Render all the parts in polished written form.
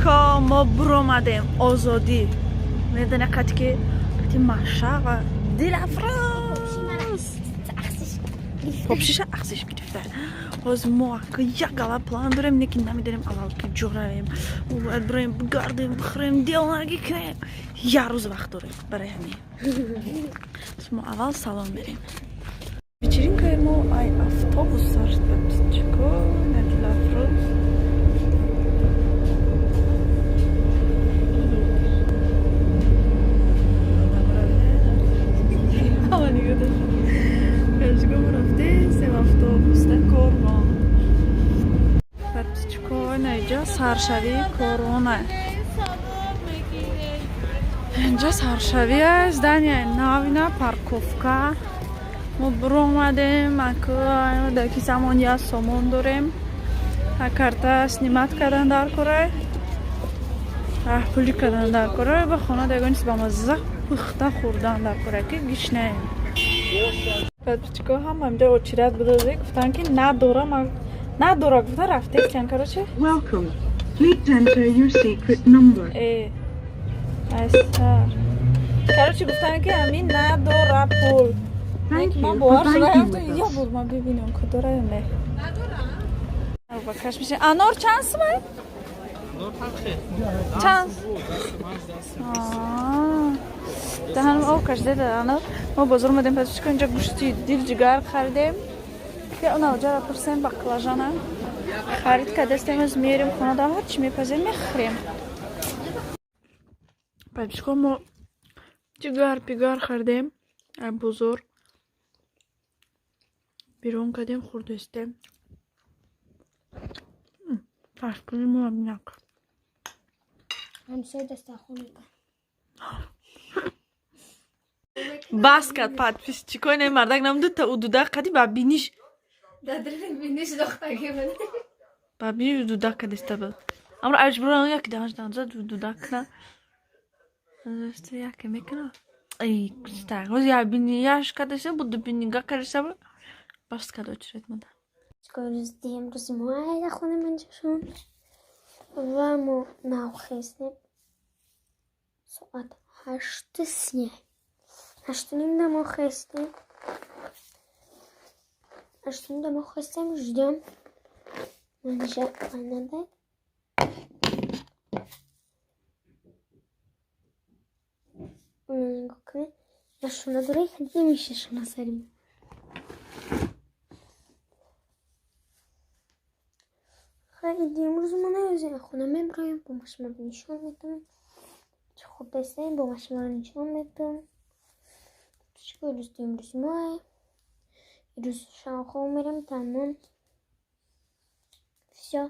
Подписчико, мо буромадем Озодӣ. Медоне, қати ки қати маша ва Дилафрӯз попшиша ахсиш гирифта. Ҳозир мо як гала план дорем, не ки намедонем аввал ки ҷо равем. Мо бояд бироем, бигардем, бихӯрем, девонагӣ кунем. Як рӯз вақт дорем барои ҳамин. Мо аввал салон мерем. Вечеринкаи мо ай автобус сар шуд, подписчико, на Дилафрӯз. Ҳама нигоҳ дошт. Подписчико, рафтесем автобуста, корвон. Подписчико, инҷа саршавии корвона. Инҷа саршавӣ аст, здания навина, парковка. Мо буромадем, дар кисамон як сомон дорем. Карта снимать кардан дар корай. Пулӣ кардан дар корай, ба хона ягон чиз ба мазза пухта хӯрдан дар корай, ки гишнаем. Подписчико, ҳама инҷа очередь будазе, гуфтанд, ки надора, надора гуфта рафтестиан, короче. Welcome. Please enter your secret number. Э, айсар. Короче, гуфтанд, ки ҳамин надора пул. Thank ман you for бовар шуда banking with я us. Бур ман бибинам, ку дора ё не. Ба каш мешин. Анор чанд сумай? Чанд? Даҳанам об кашида анор. Мо бозор омадем, подписчико, инҷа гӯшти дил, ҷигар харидем. Я онаҷара пурсем, баклажана. Харид кардастем, аз мерем хона, да ҳар чӣ мепазем, мехӯрем. Подписчико, мо ҷигар пигар харидем. Ай бозор. Берун кардем, хӯрдастем. Ташкили мо бинак. ҳамсоя дастархон мекард. Бас кард, подписчико, ин мардак нам дута удуда қади ба биниш. Биниш дохтаги буд. Ба биниш удуда кадиста буд. Амро аҷбуран як даҳаш данза удуда кна. Яке мекуна. Ай, куста. Ҳоз я бинияш кадаста буд, бинига кадаста буд. Бас кард, очередь мада. Рӯзи дуюм рӯзи мо айда хона манҷашон ва мо навхестем соат 8:30, 8:30 да мо хестем, 8:30 да мо хестем, ждём манжа надад. Нигоҳ кунед, шуна дора, намеша шуна сари мо. Хайди имрӯз мо наёзем, хона меброем, бо машина нишон медам чӣ хӯрдастем, бо машинаро нишон медам. Чӣ рӯз имрӯз мо ирӯз шанхо мерем, тамом, всё.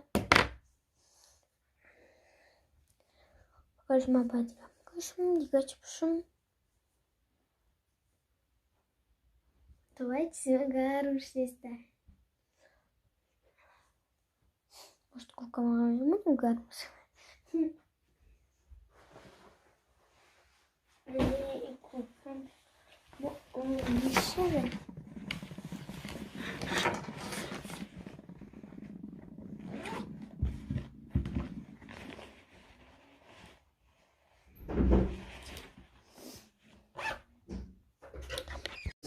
Покажи, ма баъд дигар мекашам, дигар чӣ пӯшам? Давайте гарм шеста. Может, кукамаға гарм. Кукам мешавад.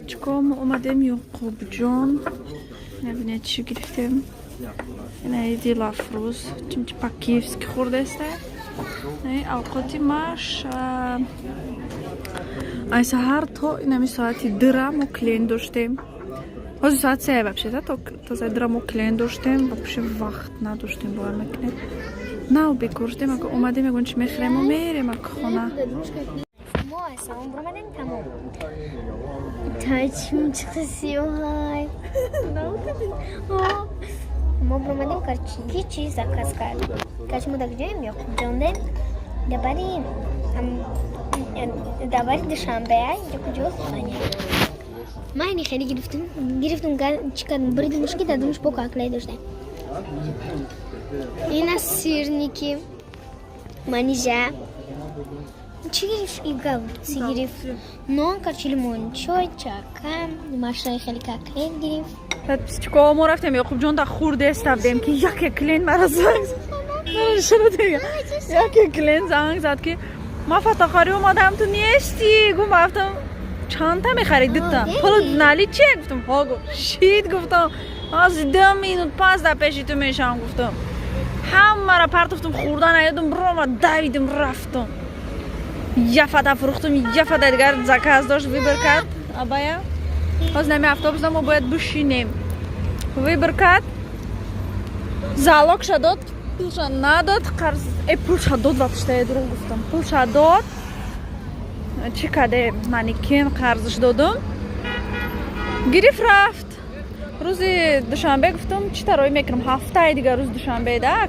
Чико, мо омадем Ёқубҷон. Набинед, чӣ гирифтем. Инаи Дилафрӯз чимчи по-киевски хӯрдаста. Авқоти маша. Ай саҳар то инами соати 2 мо клиент доштем. Ҳозир соат 3 вообще, то соати 2 мо клиент доштем, вообще вақт надоштем, бовар мекунед. Нав бекор шудем, ака омадем, ягон чи мехӯрему мерем ака хона. Мо аз салон буромадем, тамом. Тачим чиқи сиёҳай. Мо буромадем, короче, ҳеҷ чиз заказ кардем. Короче, мо дар куҷоем? Ёқубҷондем. Дабари Душанбе, инҷо куҷо хонем? Ман ини хеле гирифтум, гирифтум, чӣ кардем? Буридимуш, ки дадумш бо коклей доштем. Ина сырники. Манижа. Чӣ гирифт? И голубцы гирифт. Нон, короче, лимон, чой, чака, машаи хеле коклет гирифт. Подписчико, мо рафтем Ёқубҷон, да хурдеста будем, ки яке клиент мара занг зад. Яке клиент занг зад, ки ман фатахарӣ омадам, ту нести. Гум рафтам. Чандта мехарӣ? Дута. Пул наличие? Гуфтам, ҳо. Гуфт, шит. Гуфтам, аз 2 минут пас дар пеши ту мешавам. Гуфтам, ҳамаро партофтум, хӯрда наёдум, рома давидим, рафтум, яфата фурӯхтум, яфата дигар заказ дошт, выбор кард. Абая, ҳозир нами автобусда мо бояд бишинем. Выбор кард, залогша дод, пулша надод, қарз пулша дод. Вообще дурӯғ гуфтам, пулша дод. Чӣ каде, манекен қарзш додум, гирифт, рафт. Рӯзи душанбе гуфтум, чӣ тароӣ мекунам, ҳафтаи дигар рӯзи душанбе да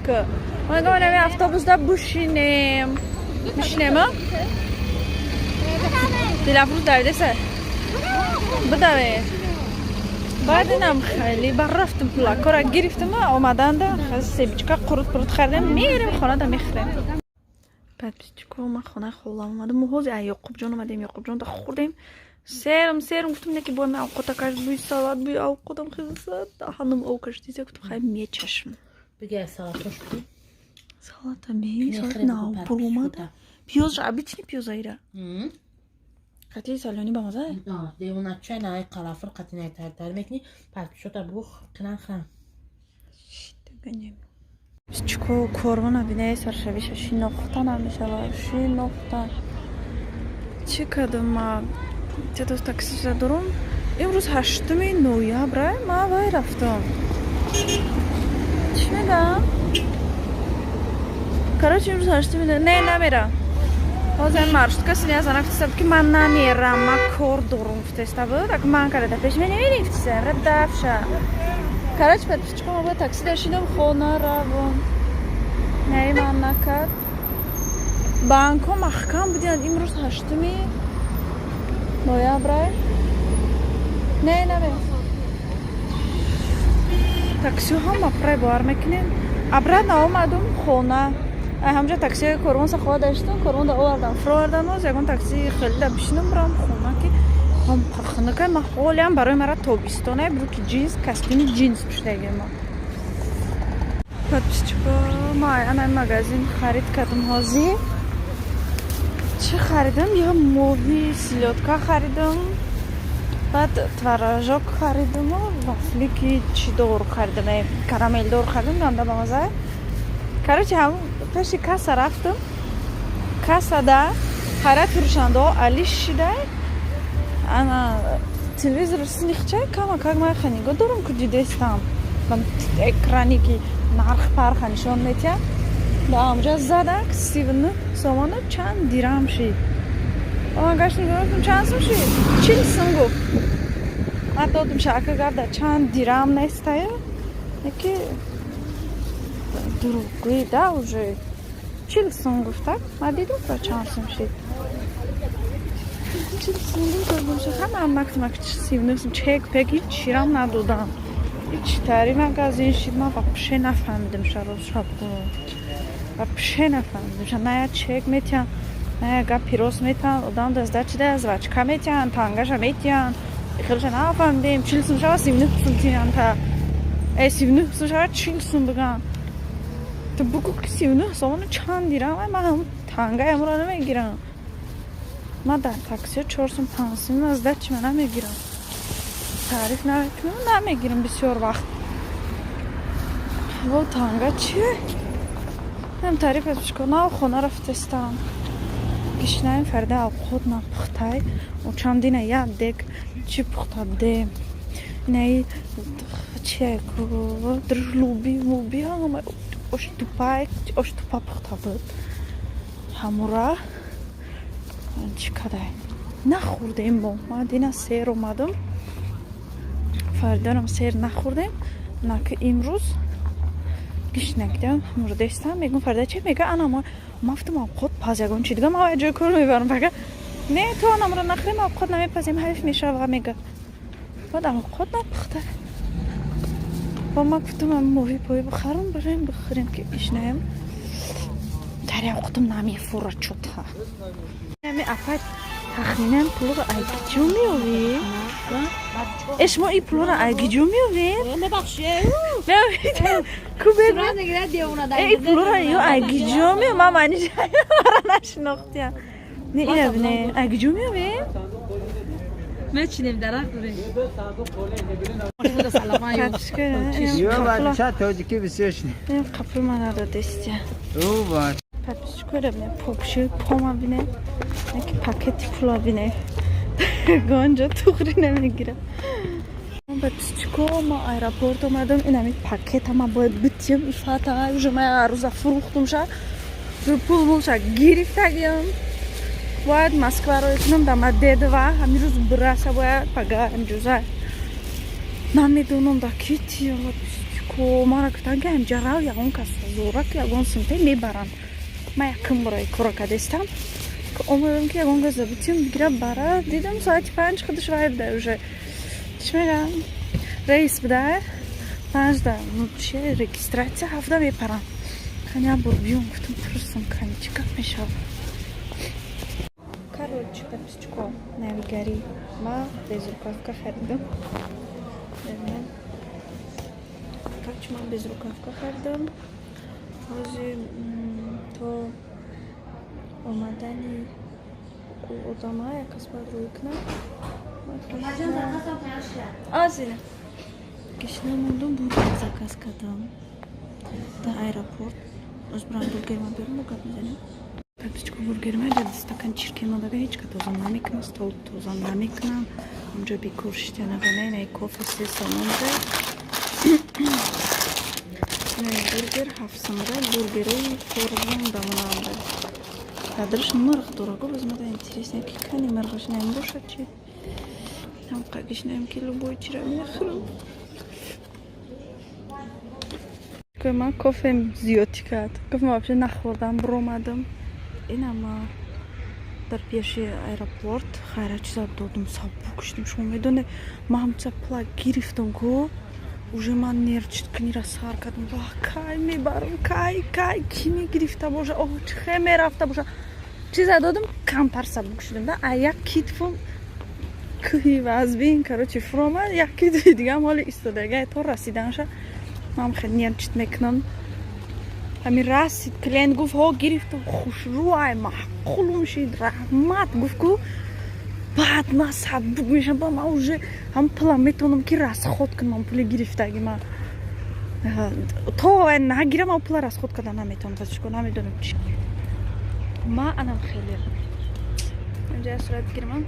нами автобусда бушинем, бишинем. Дилафрӯз давидеса, бидаве. Баъд инам хеле бар рафтум, пулакора гирифтум, омаданда себичка, қурут пурут харидем, мерем хонада, мехӯрем. Подписчико, ман хонаи холам омадам. Мо ҳозир Ёқубҷон омадем, Ёқубҷонда хӯрдем. Серм, серм. Гуфтум, не ки бо ман авқота каш, бӯи салат, бӯи авқотам хезад, даҳанам об кашидиса. Гуфтум, хай, мечашм. Салата ме, салат нав буромада, пиёз, обычный пиёз, аира қати салёни бамаза. Девоначай най қалафр қати най тар мекунӣ, подписчота бух қинан хам. Чико, корвона бинаи саршавиша шинохта намешава, шинохта. Чӣ кардам ма? Чато таксиша дорум. Имрӯз 8 ноябра. Ма вай рафтам, чӣ мегам, короче, имрӯз 8-уми. Не, намерам. Ҳозир маршрутка синя зана гуфтеста, ки ман намерам, ман кор дорум, гуфтеста буд. Ак ман карда пеш менемерим, гуфтеста, радафша. Короче, подписчикам, мо бояд такси дашинам, хона равом. Не, ман накард. Банкҳо маҳкам будиянд. Имрӯз 8 ноябра. Не, намерам. Таксиҳо ҳама пурай, бовар мекунем. Обратно омадум хона, ҳамҷа таксиҳои корвон сахова даштум, корвонда овардам, фуровардан. Оз ягон такси хелида бишинам, бирам хона, ки хунукай. Ма ҳолиам барои мара тобистона, брюки ҷинс, костюми ҷинс пӯшидагима. Подписчико, ма ана магазин харид кардам. Ҳозир чӣ харидам? Я моҳи, селёдка харидам, баъд творожок харидаму вафлики чидор харидам, карамелдор харидам, ганда бамаза. Короче, ҳам пеши касса рафтам, кассада ҳайрат, фурӯшандаҳо алиш шидай. Ана телевизор синихча кама как ман нигоҳ дорам, ку дидестам, экране ки нарх парха нишон метиҳад. Да ҳамҷа задак 39 сомону чанд дирам шид. Ман гашт нигоҳ кардам, чанд сум шид? 40 сум гуфт. Ман додум шака, гап дар чанд дирам нестаю, яки дурӯғгӯӣ да, уже 40 сум гуфтак. Ман дидум, ка чанд сум шид. 40 сум гуфт. Ҳама мактам 39 сум. Чек пек ҳичирам надодам. Ҳичтари магазин шид. Ман вообще нафаҳмидам шароз шаб, вообще нафаҳмидам ша. Ная чек метиҳам, ная гапи рост метиҳам. Одам дазда чида, жвачка метиҳанд, тангаша метиҳанд. Хелша нафаҳмидем. 40 сум шава, 39 сум тиҳанд, та 39 сум шава, 40 сум биган. Ту бугӯ, ки 39 сомону чанд дирам. Ман ҳам тангаи амро намегирам. Ман дар таксио 4 сум, 5 сум аз дачи ман намегирам. Таъриф намекунам, намегирам бисёр вақт. Во танга чие? Ҳам таъриф аз чикор. Нав хона рафтестам. Гишнаем, фарда авқот напухтай. Очам дина як дек чӣ пухта будем. Инаи чие ку, луби муби, ҳама оштупай, оштупа пухта буд. Ҳамура чӣ кадай? Нахӯрдем мо. Ман дина сер омадам. Фаридонам сер нахӯрдем. Наки имрӯз гишнагидам, мурдестам. Мегум, Фарида чи мега? Ана ма гуфтам, авқот паз, ягон чи дига ма ҷои кор мебарам. Бага, не, ту анамро нахӯрем, авқот намепазем, ҳайф мешава, мега. Баъд авқот напухта. Ба ма гуфтам, моҳи пои бихарам, барем бихӯрем, ки ишнаем. Тари авқотам намефура чота. Ами апа. Тахминан пулро ай киҷо меёвӣ? Э, шумо ин пулро ай киҷо меёвед? Ку, ин пулро ё ай киҷо меё? Ман манишара нашинохтиям. Не, ина бине, ай киҷо меёвед? Мечинем, дарахт дорем. Тоҷики бисёр. Қапул мана додестия. Подписчикора бине, попши пома бине, ки пакети пула бине, гонҷо туғри намегирам. Подписчико, ма аэропорт омадам. Инами пакета ма бояд битиям. Ифата уже ма рӯза фурӯхтумша, пул мулша гирифтагиам. Бояд Москва рой кунам да Домодедово. Ҳамин рӯз бираса, бояд пага ҳамҷуза. Намедонам да ки тиям. Подписчико, мара гуфтан, ки ҳамҷа рав, ягон кас зора, ки ягон сумте мебаранд. Ма якум бора кора кадестам, омадам, ки ягон кас битиям, бигира, бара. Дидам, соати 5 худаш вай буда, уже чӣ мегам, рейс буда 5-да, чи регистрация 7-да мепарам. Кани бур биём, гуфтам, пурсам, кани чӣ гап мешавад. Короче, подписчико, навигари ма безрукавка харидам. Короче, ман безрукавка харидам. Ҳозир то омадани одама як кас бояд рӯй кунам. Азина гишна мондум, бургер заказ кардам дар аэропорт. Оз бурам, бургерма берум, гап мезанем. Подписчико, бургерма стакан чиркин модага, ҳеҷ ка тоза намекунам, стол тоза намекунам. Онҷо бекор шида навана. Кофе 3 сомон, бургер 7 сомон. Бургерои корвон дамонанда кадрш мирғ дорого. Боз мада интересно, ки кани мирғаш нем бошад чи. Ҳамқа гишнаем, ки любой чира мехӯрам. Ман кофем зиёдтӣ кард. Гуфтам, вообще нахӯрдам, биромадам. Инама дар пеши аэропорт хайра чиза додум, сабук шудем. Шумо медонед, ман ҳамча пула гирифтам ку, уже ман нервчиткунира сар кардам. Ва кай мебарам, кай, кай ки мегирифта боша, о чихе мерафта боша. Чиза додум, камтар сабук шудем да. А як китфум кӯҳи вазбин, короче, фуромад, як китфи дигам ҳоли истодага то расиданша. Ман хеле нервчит мекунам. Ҳамин расид, клиент гуфт: «Ҳо, гирифтам». Хушрӯ, ай маъқулум шид, раҳмат гуфт ку. Баъд ман сабук мешам. Ба ман уже ҳам пулам метавонам ки расход кунам. Пули гирифтаги ман то нагирам, ман пула расход карда наметавонам. Чико намедонам чи. Ма анам хеле инҷа сурат гирмам.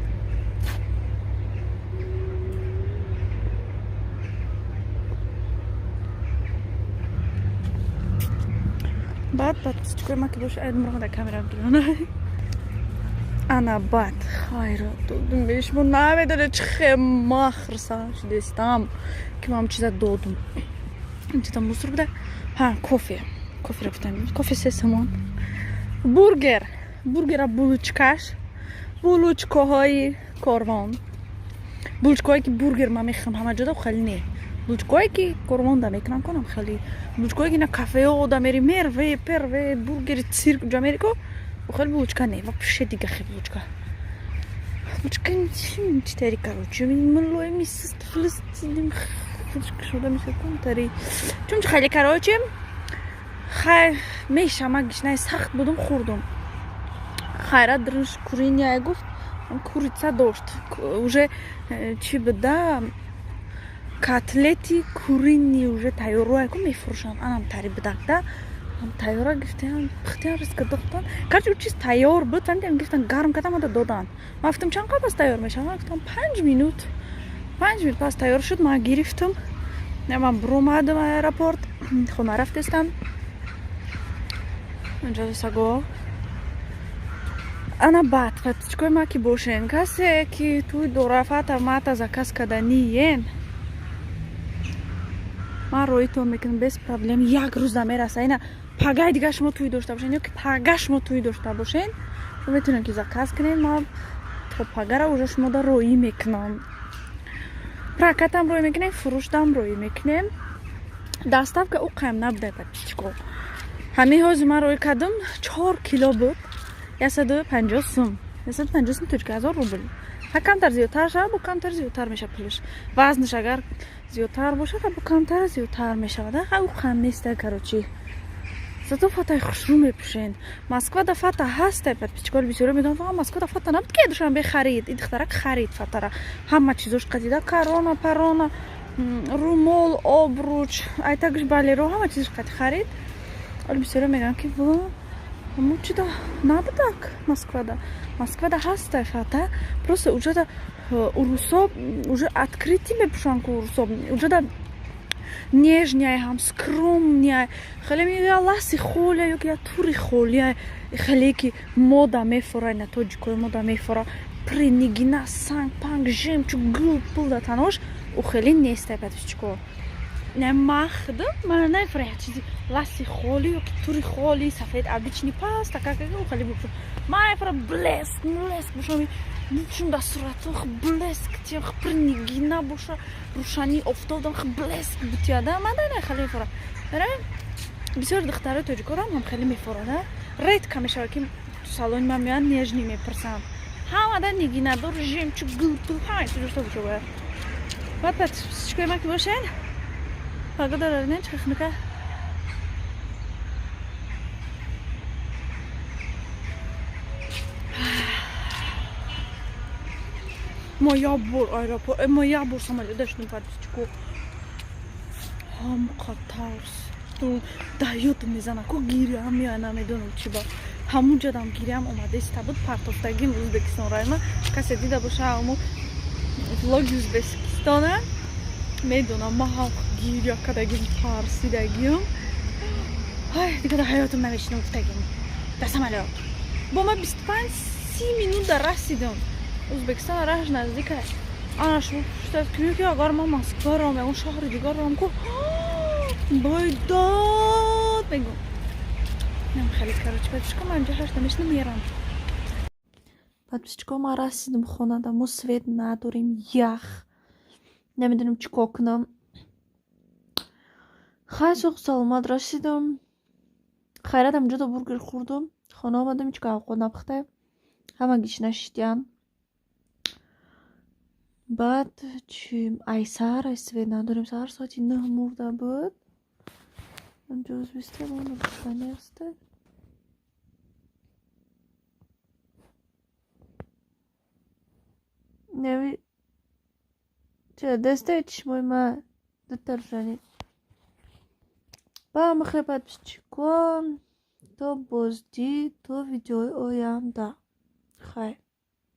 Баъд подписчикои ма ки боша, мурға дар камера гирона. Ана баъд хайра додум. Бешмо намедонед чӣ хел ма хурсанд шудестам, ки ман чиза додум. Чиза мусор буда. Ҳа, кофе, коферо гуфтам. Кофе 3 сомон, бургер, бургера булочкаш, булочкаҳои Корвон, булочкаҳое ки бургер ман мехӯрам ҳама ҷода хеле не, булочкаҳое ки Корвонда мекунам конам, хеле булочкаҳое ки на кафео да мери, Мерве, Перве, бургери Цирк ҷа мери ко, хеле булочка не, вообще дига хел булочка. Булочка читари, короче, мулоими, сист флист шуда мешакунтари чун хеле, короче, хай меша. Ман гишнаи сахт будум, хӯрдум. Хайрат дрш куриная гуфт, курица дошт уже, чӣ буда, котлети куриный уже тайёрое ку мефурӯшанд. Анам тари будакда тайёра гирифтан, пухтан, риска дохтан. Короче, чиз тайёр буд, фаҳмидам, гирифтан, гарм кардам, ада додан. Ман гуфтам: «Чанд қад пас тайёр мешавад?» Гуфтам: «5 минут». 5 минут пас тайёр шуд, ман гирифтам. Ман буромадам аэропорт, хона рафтестам. Инҷо саго. Ана баъд, подписчикои ма ки бошен, касе ки туй дора, фата мата заказ каданиен, ман роитон мекунам без проблем. Як рӯз намераса. Ина пагаи дига шумо туй дошта бошен ё ки пага шумо туй дошта бошен, шумо метавонед ки заказ кунед. Ман то пагара уже шумода роӣ мекунам. Прокатам роӣ мекунем, фурӯшдам роӣ мекунем. Доставка ӯ қаем набуда, подписчико. Ҳамин ҳозир ман роӣ кардам, 4 кило буд, 150 сум. 950 тоҷика 1000 рубл. Ҳа, камтар зиёдтар шавад, бо камтар зиёдтар мешавад пулаш. Вазнаш агар зиёдтар бошад, бо камтар зиёдтар мешавад. Ҳа, ӯ қам неста, короче. Зато фатаи хушрӯ мепӯшен. Москвада фата ҳаста, подписчикои бисёре мегӯянд, фақат Москвада фата набуд, ки Душанбе харид. Ин духтарак харид фатара. Ҳама чизош қадида, корона, парона, румол, обруч, айтагш балеро, ҳама чизош қади харид. Оли бисёре мегӯянд, ки во, ҳамо чида набудак Москвада. Москвада ҳаста фата, просто уҷода урусо уже открытый мепӯшанд ку урусо. Уҷода нежный ҳам, скромный, хеле мега ласи холия ё ки я тури холия, хеле ки мода мефора, ина тоҷикои мода мефора, принигина, санг панг, жемчуг, гул пул да танош, ӯ хеле неста, подписчико. Не махдам, ман нафора як чизи ласи холи ё ки тури холи, сафед, обычный паст, такака ӯ хеле бупӯшам. Ман нафора блеск, млеск бушам, бушум дар суратох блеск тиям, принигина боша, рӯшании офтобдам блеск бутияда, ман да хеле мефора. Бисёри духтарои тоҷикорам ҳам хеле мефорада. Редко мешавад, ки салони ман меоянд, нежный мепурсанд. Ҳамада нигинадор, жемчуг, гул пул, ҳама чиз дошта боша бояд. Баъд подписчикои ман ки бошен, погода ро бинед, чӣ хунука. Мо як бор аэропорт, мо як бор самолёт доштем, подписчико. Ҳамқа тарс. Даёд мезана, ку гирям меояд, намедонам чӣ ба. Ҳамун ҷодам гирям омадаиста буд, партофтагим Ӯзбекистон райма. Касе дида боша ҳамун влоги Ӯзбекистона, медонам, ман ҳам гиря кардагим, тарсидагим. Ай, дига дар ҳаётам намешинам гуфтагим. Дар самолёт. Бо ма 25-30 минут расидам. Ӯзбекистон раш наздик аст. Ана шумо пуштад кунед, ки агар ман Москва рам, ягон шаҳри дигар рам ку, байдод мегӯм. Нам хеле, короче, подписчико, ман инҷа ҳашта мешинам, мерам. Подписчико, ман расидам хонада, мо свет надорем, ях. Намедонам чӣ кор кунам. Хай, соғ саломат расидам. Хайратам ҷудо бургер хӯрдум. Хона омадам, ҳеҷ авқот напухта. Ҳама гишна шидян. Баъд чи, ай саҳар ай свет надорем. Саҳар соати 9 мурда буд. Ҷоз бисте рӯшанӣ аст. Неви ча дастаи чишмои ма дута рӯшанӣ. Ба ҳама подписчикон, то боздид, то видеои оянда. Хайр.